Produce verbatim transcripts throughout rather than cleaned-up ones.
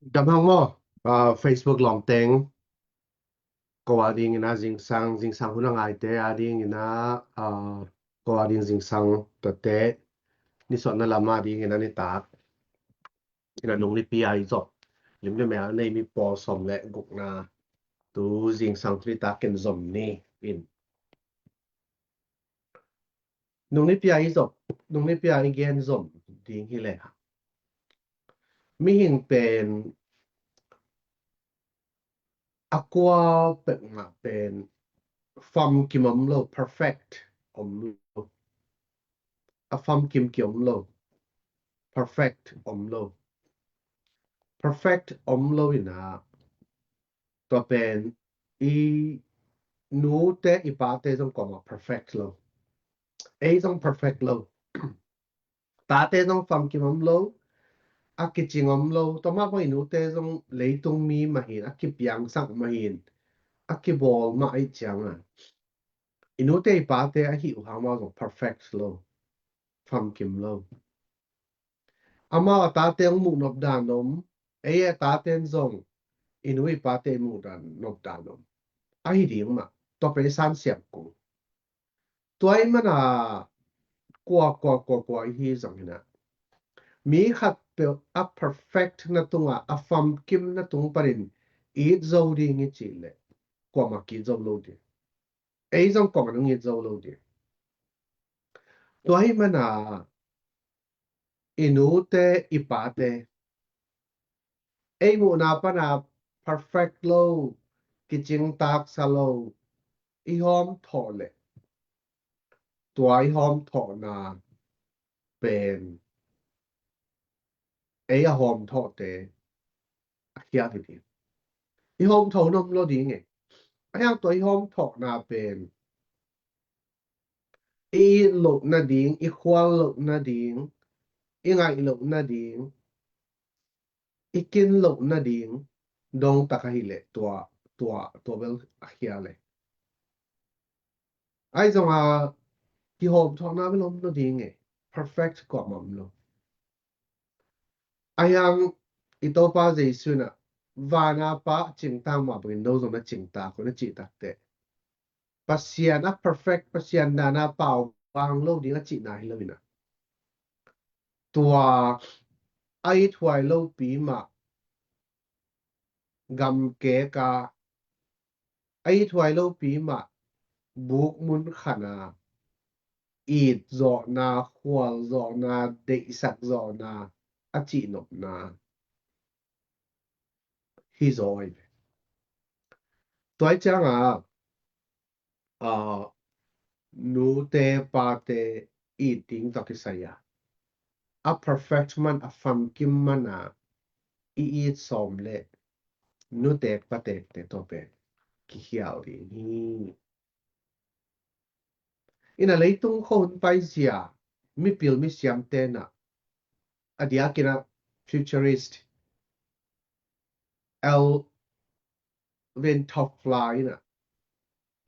Dam hang maw? Ah, Facebook lawmteng, ko a dingin a zingsang, zingsang hun a ngaite a dingin a, ah, ko a ding zingsang tate, ni sawtna lam a dingin a nitak, ina nung nipi a i zop, lim le mel a nei mi pawl sawm le gukna, tu zingsang tu nitak ken zom ni in. Nung nipi a i zop, nung nipi a i gen zom ding hi le, mihing pen a kua pek mah pen famkim om lo, perfect om lo. A famkim ki om lo, perfect om lo. Perfect om lo ina, tua pen i nute i pate zong kuamah perfect lo. Ei zong perfect lo. Tate zong famkim om lo, a kicing om lo. Tua mah bang i nute zong leitung mi mah hin, a kipiangsak mah hin, a kibawl mah ahih ciangin, i nute i pate ahih uh hang mah zong perfect lo, famkim lo. Amau a tate hong muh nop dan om, ei a tate in zong i nu i pate i muh dan nop dan om. Ahi ding mah, tua pen i sansiam kul. Tua ahih mana kua, kua, kua, kua i hi zong hi na, mi khat peuh a perfect na tunga, a famkim na tung panin it zo ding i cih leh, kuamah ki it zo lo ding. Ei zong kuamah nung it zo lo ding. Tua ahih mana i nute i pate, ei muhna pana perfect lo, kicing taksa lo, i hawm thawh leh, tua i hawm thawhna pen ei a hawm thawhte a khial hi ding. I hawm thawh nuam lo ding e. A hiang tua i hawm thawhna pen i it loh nading, i khual loh nading, i ngaih loh nading, i kin loh nading dong tak ahih leh tua, tua, tua bel a khial e. Ahi zongin kihawm thawhna bel om lo ding e. Perfect kuamah om lo. A hiang i Topa Jesu in a, vana Pa cingtak mah bangin no zong na cingtak un a cih takteh, Pasian a perfect, Pasian dan a pau vang lo ding a cihna hi lo in a, tua a ithuai lopi mah gamkek a, a ithuai lopi mah buk mun khan a, it zawhna, khual zawhna, deihsak zawhna a cihnopna hi zaw hi ve. Tua ahih ciangin, ah, nute pate it ding tawh kisai a, a perfect man, a famkim man a i it sawm leh nute patekte tua pen kikhial ding hi. Ina leitung khuahun paizia mipil misiamte in a, a diakin a futurist Alvin Toffler in a,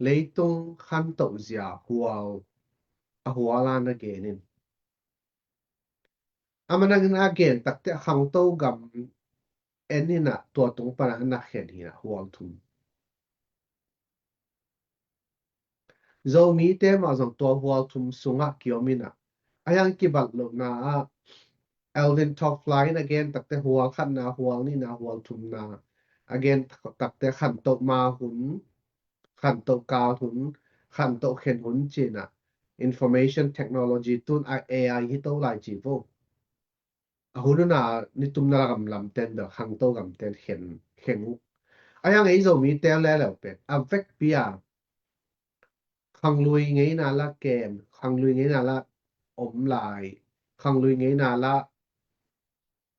leitung khantoh zia hual, a hual a na gen in, a manangin a gen takteh a khangto gam en in a, tua tung pana a na khen hi in a, hual thum. Zomite mah zong tua hual thum sungah kiom in a, a hiang kibat lohna ah Alvin Toffler in a gen takteh hual khatna, hual nihna, hual thumna, a gen takteh khantoh ma hun, khantoh kal hun, khantoh khen hun ci in a, information technology tun a AI hi to lai ci vo. A hun hun a nitumna la gamlamten bel khangto gamten khen, khen uh. A hiang ei Zomite leuleu pen a vekpi a khanglui ngeina la kem, khanglui ngeina la om lai, khanglui ngeina la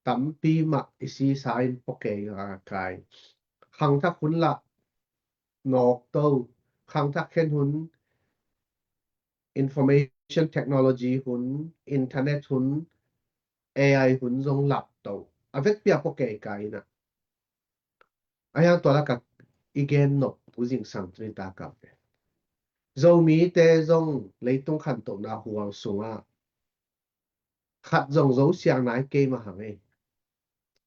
tampi mah i sisa in pua kei kai. Khangthak hun la nawk to, khangthak khen hun, information technology hun, internet hun, AI hun zong lap to. A vekpi a pua kei kai in a, a hiang tua lakah i gen nop uh zingsang tuni takah ve. Zomite zong leitung khantohna hual sungah khat zong zosiang nai kei mah hang ei.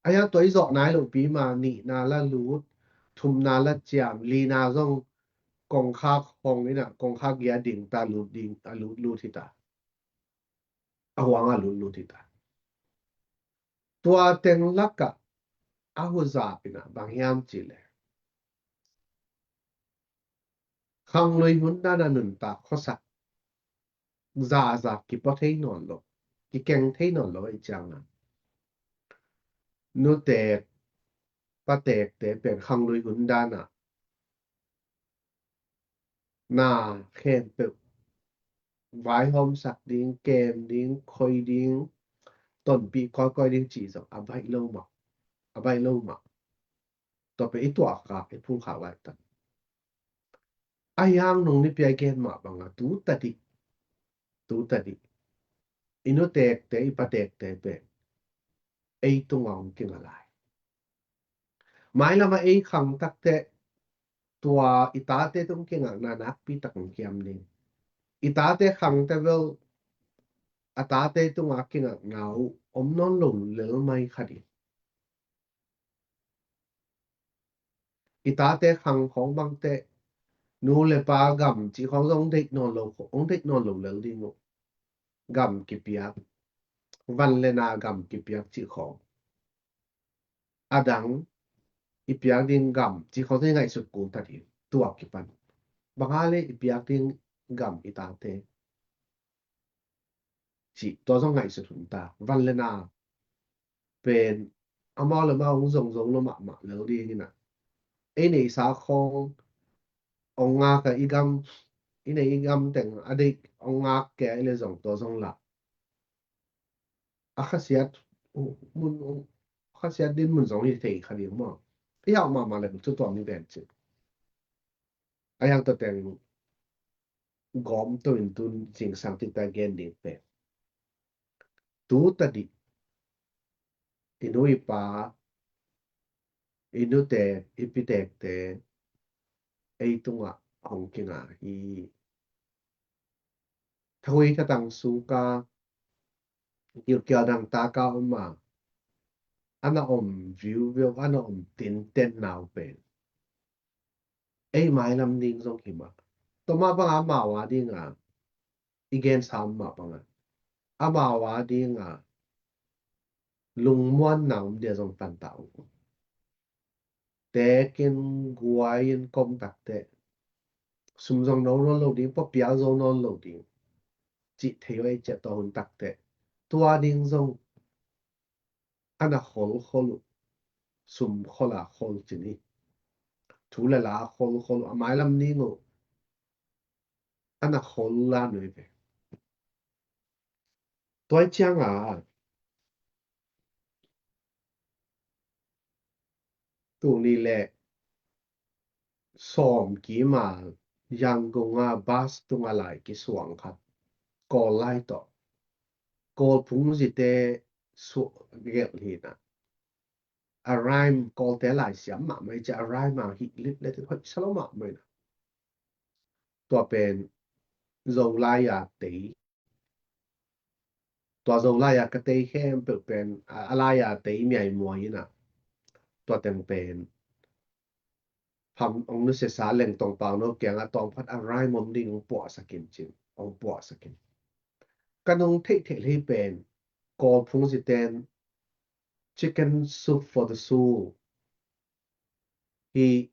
Ahi hang tua i zawh nai lopi mah nihna la lut, thumna la ciam, lina zong kongkhak hong ina, kongkhak gia ding ta lut ding, a lut lut hi ta. A huang a lut lut hi ta. Tua teng lakah a huzap ina bang hiam cih leh, khanglui hun dana nuntak khuasak zaza kipua thei nawn lo, kikeng thei nawn lo ahih cianga, nutek patekte pen khanglui hun dana na khempeuh vaihawmsak ding, kem ding, khoi ding, tonpih kawikawi ding cih zong a baih lo mah, a baih lo mah. Tua pen i tuahkhak, i phungkhak laitak. Ahi hang nung nipi a i gen mah banga tu tadih, tu tadih, i nutekte, i patekte pen ei tunga hong kinga lai. Mailama ei khang takteh tua i tate tung kingakna nakpi tak hong kiam ding. I tate khangte bel a tate tunga kingakna uh om nawn lo lel mai kha ding. I tate khang khawng bangteh nu le pa gam cih khawng zong hong deih nawn lo, hong deih nawn lo lel ding uh. Gam kipiak, van le na gam kipiak cih khawng, a dang i piak ding gam cih khawng zong i ngaihsut kul ta ding. Tua kipan bang hang le i piak ding gam, i tate cih tua zong ngaihsut hun ta. Van le na pen amau le amau hong zong zong lo mahmah lel ding ina, ei neihsa khawng hong ngak a, i gam, i neih i gam teng a deih hong ngak kei a i le zong tua zong lah a khasiat mun, khasiat din mun zong hi thei kha ding maw. I hauh mahmah le cu tuam ni ven cin. A hiang tua teng gawm to in tun zingsang tikta gen ding pen tu tadih, i nu i pa, i nute, i pitekte ei tungah hong kinga hi. Thahui thatang suka gilkial dangtaka om a, ana om viuveu, ana om tinten nau pen ei mailam ding zong hi mah. Tua mah banga amau a dinga i gen sam mah banga amau a dinga lungmuanna om dia zong tanta uh. Tekin guai-in kom takteh sum zong no nawn lo ding, pawpial zo nawn lo ding cih thei uh ei ciah tua hun takteh tua ding zong ana kholkhol uh, sum khol a khol cin hi. Thu le la a kholkhol uh, a mailam ding uh ana khol la nuai ve. Tua cianga tuni le sawm kima Yangon a bus tunga lai kisuang khat, Kawl lai tawh, Kawl phungzite suah gelh hina. A rhyme, Kawlte lai siam mahmah i cia, a rhyme a hih lit le tin hoih sa lo mahmah ina. Tua pen Zolai a tei. Tua Zolai a ka tei khempeuh pen a, a lai a tei miaimuai ina. Tua teng pen pham ong nusiasa Lengtong Pauno kianga tawm khat a rhyme om ding ong puahsakin cin, ong puahsakin. Ka nung theihtheih hi pen Kawl phungziten chicken soup for the soul hi.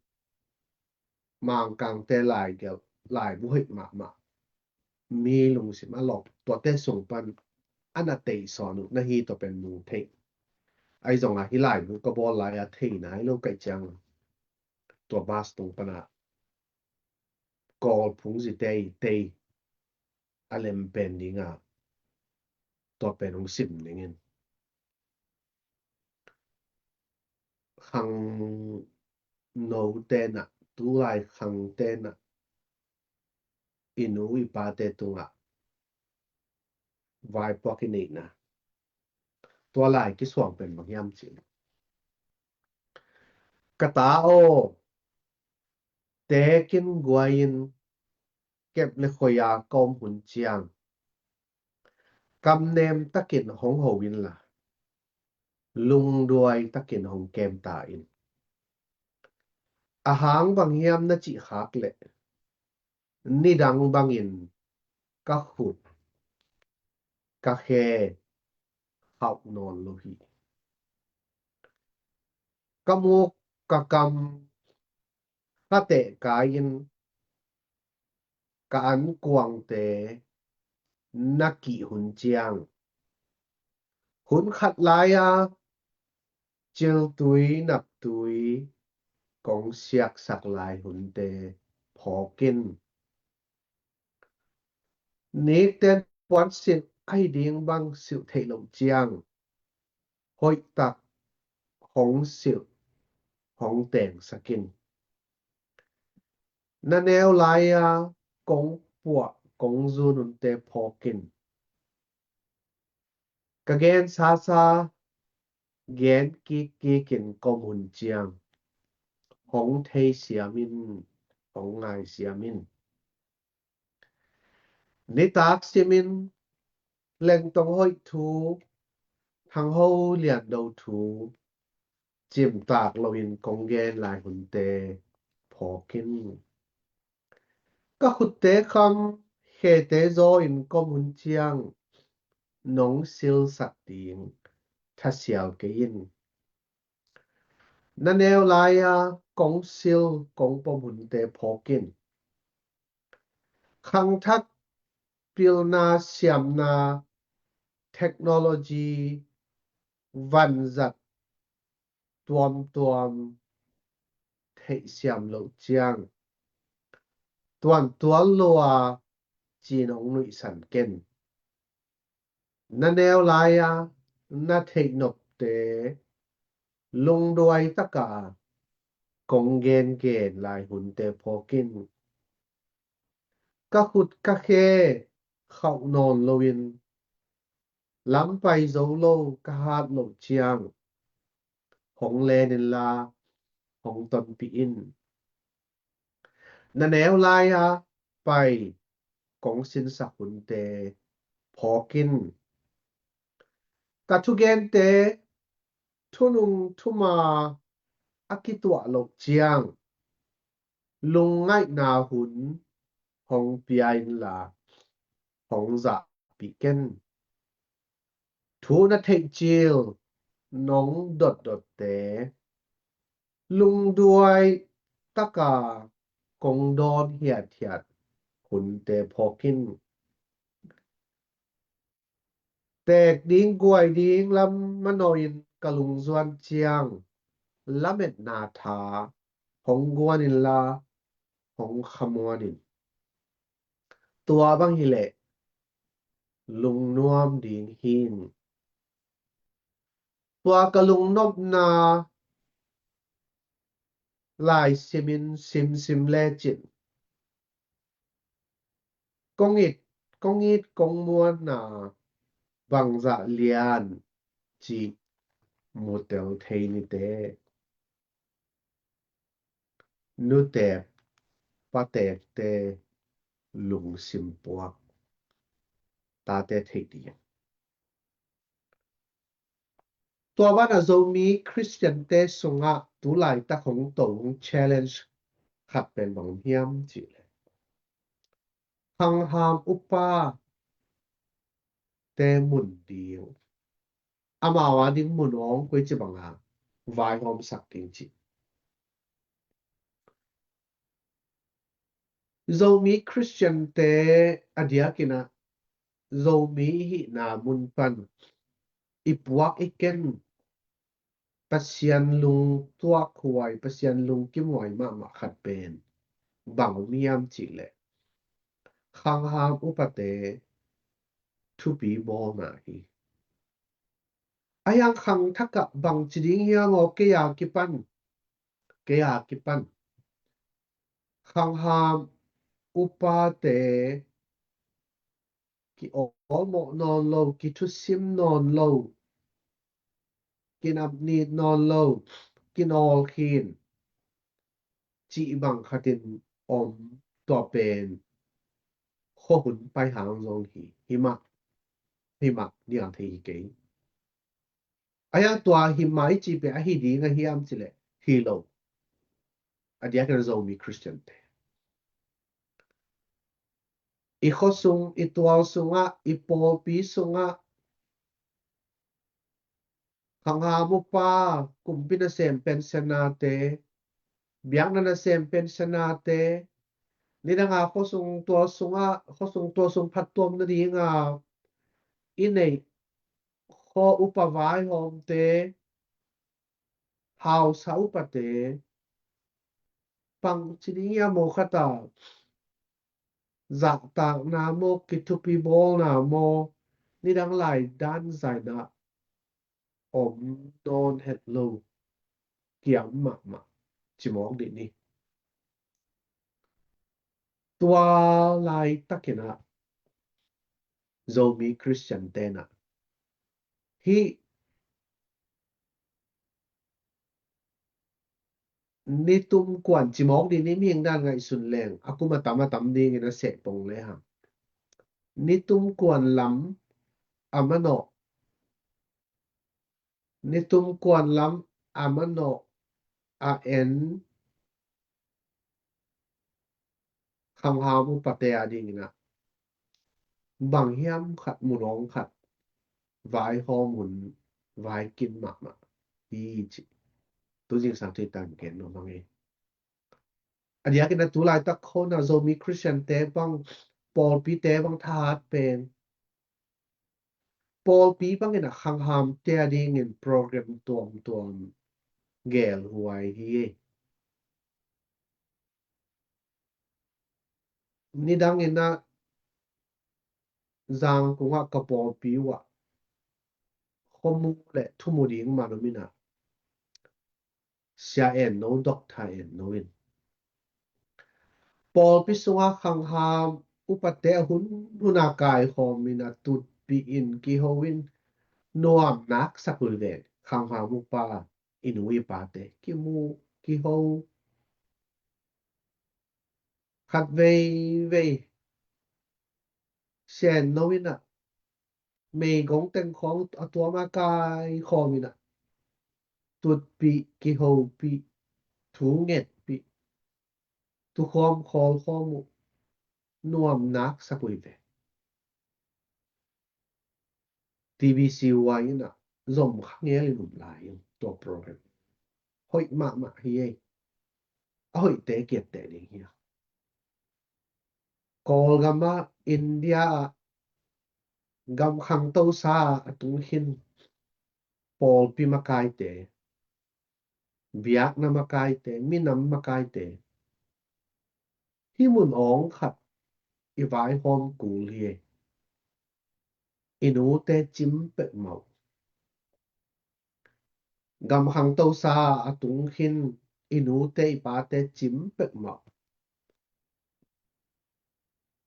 Mangkangte lai gelh, laibu hoih mahmah, mi lungsim a lawp tuate sung pan ana teihsawn uh na hi tua pen mu thei. Ahi zonga hi laibu ka bawl lai a thei nai lo kaih cianga tua bus tung pana Kawl phungzite i tei a lem pen dinga tua pen hong sim ningin. Khangno tenah, tulai khang tenah i nu i pate tungah vaipuak i neihna tua lai kisuang pen bang hiam cih leh, ka ta aw, tekin guai-in kep le khoia ka om hun ciang kamnem takin hong ho inla, lungduai takin hong kem ta in. A hang bang hiam na cih khak leh, nidang bangin ka khut, ka khe khauh nawn lo hi. Ka muk, ka kam, ka tehkai in ka ankuangte na kih hun ciang, hun khat lai-a ciltui naptui kong siaksak lai hunte phawk in. Nikten puan silh ahi ding bang silh theih loh ciang, hoihtak hong silh, hong tengsak in. Na neu lai-a kong puah, kong zun hunte phawk in. Ka gen sasa, gen kikkik in ka om hun ciang, hong theisiam in, hong ngaisiam in. Nitak simin, Lengtong Hoih thu, Thangho Liando thu, cimtak loin kong gen lai hunte phawk in. Ka khutte kham, khete zaw in ka om hun ciang, nong silsak ding thasial kei in. Na neu lai-a kong sil, kong pom hunte phawk in. Khangthak pilna, siamna, technology, vanzat tuamtuam theihsiam loh ciang, tuantual lo-a ci-in hong nuihsan ken. Na neu lai-a na theihnopte lungduai taka kong gengen lai hunte phawk in. Ka khut ka khe khauh nawn loin, lam pai zo lo ka hat loh ciang, hong len inla, hong tonpih in. Na neu lai-a pai kong sinsak hunte phawk in. Ka thugente thunung thuma a kituah loh ciang, lungngaihna hun hong pia inla, hong zahpih ken. Thu na theihcil nong dotdotte lungduai taka kong dawn hiathiat hunte phawk in. Teek ding guai ding lam manawhin ka lungzuan ciang, lametna tha hong guan inla, hong khamuan in. Tua bang hileh lungnuam ding hi. Tua ka lungnopna lai simin simsim lecin, kong it, kong it, kong muanna bangzah lian cih mutel thei nite. Nuteek pateekte lungsim puak, tate theih ding. Tua banah Zomi Khristiante sungah tulaitak hong to, hong challenge khat pen bang hiam cihleh, khangham upate mun ding, amau a ding mun awng koici banga vaihawmsak ding cih. Zomi Khristiante a diakin ah Zomi i hihna mun pan i puak i ken Pasian lungtuak huai, Pasian lungkim huai mahmah khat pen bang om hiam cihleh, khangham upate thupi bawlna hi. A hiang khangthakah bangci ding hiam aw, kei a kipan, kei a kipan khangham upate kiawlmawh nawn lo, kithusim nawn lo, kinapnit nawn lo, kinawlkhin cih bang khatin om, tua pen khuahun pai hang zong hi, himah, himah nial thei hi kei. Ahi hang tua hi mai ci pen ahi ding a hiam cih leh hi lo. A diakin Zomi Khristiante, i khuasung, i tual sungah, i pawlpi sungah, khangham upa, kumpi nasem pensionate, biakna nasem pensionate, nidanga khuasung tual sungah, khuasung tual sung phattuam nadinga i neih khua upa vaihawmte, hausa upate, pang ci ding hiam, maw, khat a zahtakna maw, kithupi bawlna maw, nidang lai dan zaina om nawn het lo, kiam mahmah, ci mawk dih ni. Tua laitakin ah Zomi Khristian tenah hih nitum kuan ci mawk dih ni, mihing dan ngaihsun leng a kum a tam a tam dingin a seh pong le hang. Nitum kuan lam a manawh, nitum kuan lam a manawh a en khangham upate a dingin ah bang hiam khat, mun awng khat vaihawm un, vaikin mahmah hi ci. Tu zingsang tui tan ken nuam hang e. A diakin a tu laitak khona Zomi Khristiante bang, pawlpite bang thahat pen pawlpi bangin a khanghamte a dingin program tuamtuam gelhuai hi. Nidangin ah Zangkong ah ka pawlpi uh ah khuamu le thumu ding man om in ah, Sia En No, Doctor En No in pawlpi sungah khangham upate a hun huna kaikhawm in a tutpih in kiho in nuam nak sak uh hi ve. Khangham upa, i nu i pate kimu, kiho, khat veivei Sia En No in ah meigong teng khawng a tuam a kaikhawm in ah tutpih, kihopih, thu ngetpih, tukhawm khawlkhawm uh nuam nak sak uh hi ve. TBCY in ah zom kha ngel in um lai in tua program hoih mahmah hi ei. A hoihte kiatteh ding hi a, Kawlgam ah, India ah, gam khangtosa a tung khin pawlpi makaite, biakna makaite, minam makaite, hih mun awng khat i vaihawm kul hi. I nute cim peuhmah uh. Gam khangtosa a tung khin i nute i pate cim peuhmah uh.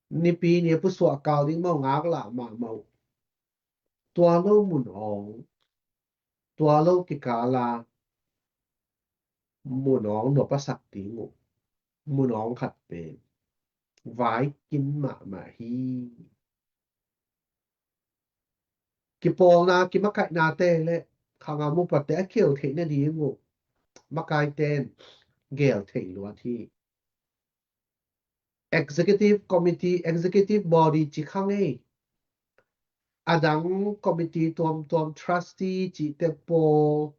Nipi ni a pusuah kal ding mah uh, ngaklah mahmah uh. Tua lo mun awng, tua lo kikala mun awng nuam a sak ding uh mun awng khat pen vaikin mahmah hi. Kipawlna, kimakaihnate le khangham upate a kiel theih nading uh makaite in gel theih luat hi. Executive committee, executive body ci kha ngei. A dang committee tuamtuam, trustee cihte pawl,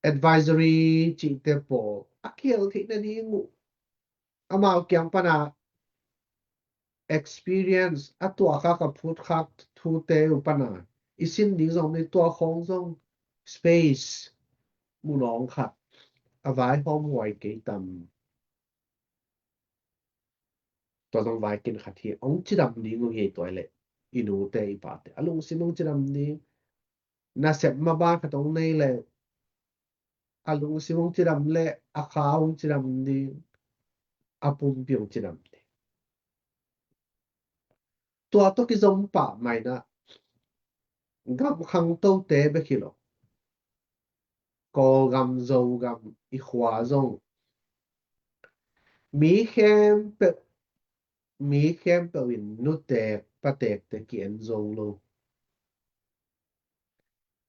advisory cihte pawl a kiel theih nading uh, amau kiang pana experience a tuahkhak, a phutkhak thute uh pana i sin ding zong ni, tua khawng zong space mun awng khat a vaihawm huai kei tam? Tua zong vaikin khat hi, hong cidam ding uh hi. Tua leh i nute i pate a lungsim hong cidam ding, nasep maban khat hong nei le a lungsim hong cidam le a kha hong cidam ding, a pumpi hong cidam ding. Tua tawh kizom pah mai in ah gam khangtote bek hi lo, Kawlgam, Zogam, i khua zong mi khempeuh, mi khempeuh in nuteek pateekte ki-en zo lo.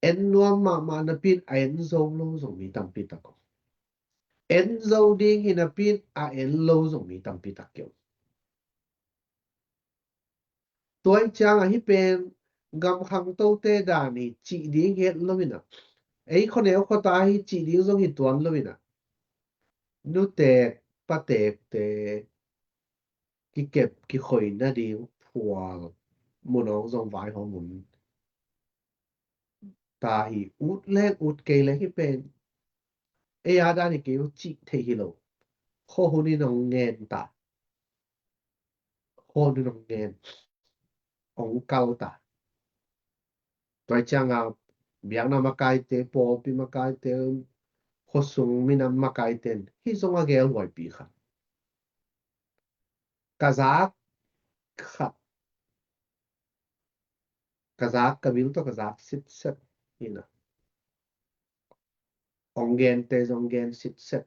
En nuam mahmah napi in a en zo lo zong mi tampi tak om. En zo ding hi napi in a en lo zong mi tampi tak ki om. Tua ih ciangah hih pen gam khangtote dan hi cih ding hi het lo in ah, ei khuaneu khuata hi cih ding zong hi tuan lo in ah, nuteek pateekte kikep kikhoi nading phual mun hong zong vaihawm un ta hi. Ut leng ut kei leng hih pen ei a dan hi kei uh cih theih hi lo. Khuahun in hong ngen ta. Khuahun in hong ngen, hong kal ta. Tua ih ciangah biakna makaite, pawlpi makaite, khuasung minam makaite in hih zong a gelhuaipi khat. Ka zak khat, ka zak, ka bil tawh ka zak sitset hi in ah, hong gente zong gen sitset.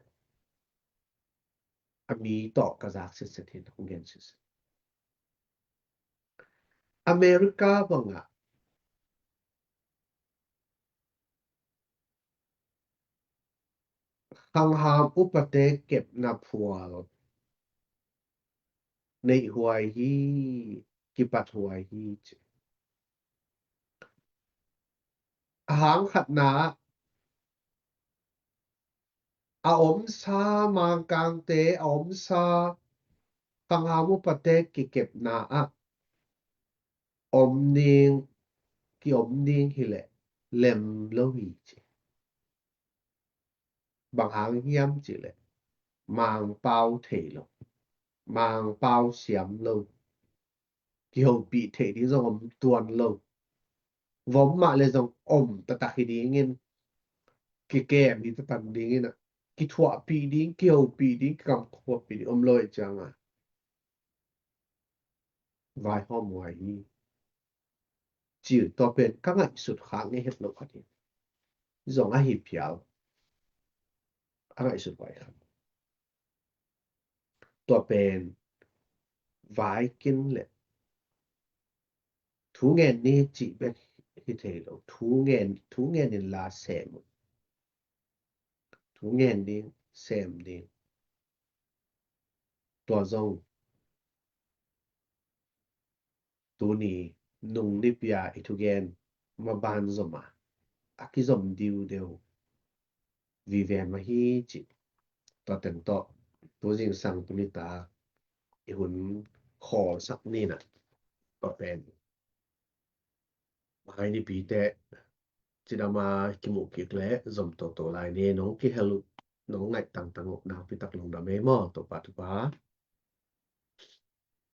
A mi tawh ka zak sitset hi in ah, hong gen sitset. America bangah khangham upate kepna phual neihhuai hi, kipathuai hi ci. A hang khatna ah a omsa Mangkangte, a omsa khangham upate kikepna ah om ding, ki-om ding hileh lem lo hi ci. Bang hang hiam cihleh Mangpau thei lo, Mangpau siam lo, kihopih theih ding zong om tuan lo. Vom mah le zong om taktak hi dingin, kikem hi taktak dingin ah, kithuahpih ding, kihopih ding, kikamkhuapih ding om lo ih ciangah vaihawm huai hi. Cih tua pen ka ngaihsut khak ngei het lo khat hi. Zong ahi phial a ngaihsut huai khat. Tua pen vaikin le thu ngen ni cih bek hi thei lo. Thu ngen, thu ngen in la sem uh. Thu ngen ding, sem ding. Tua zong tuni nung nipi a i thugen maban zom a, a kizom diudeu vive mah hi cih tua teng tawh tu zingsang tu nitak i hun khawlsak ni in ah, tua pen mai nipite cidam a kimuh kik leh zom toto lai ni. Nong kihel uh, nong ngaih tangtang uh nakpi tak lungdam ei maw. Topa thupha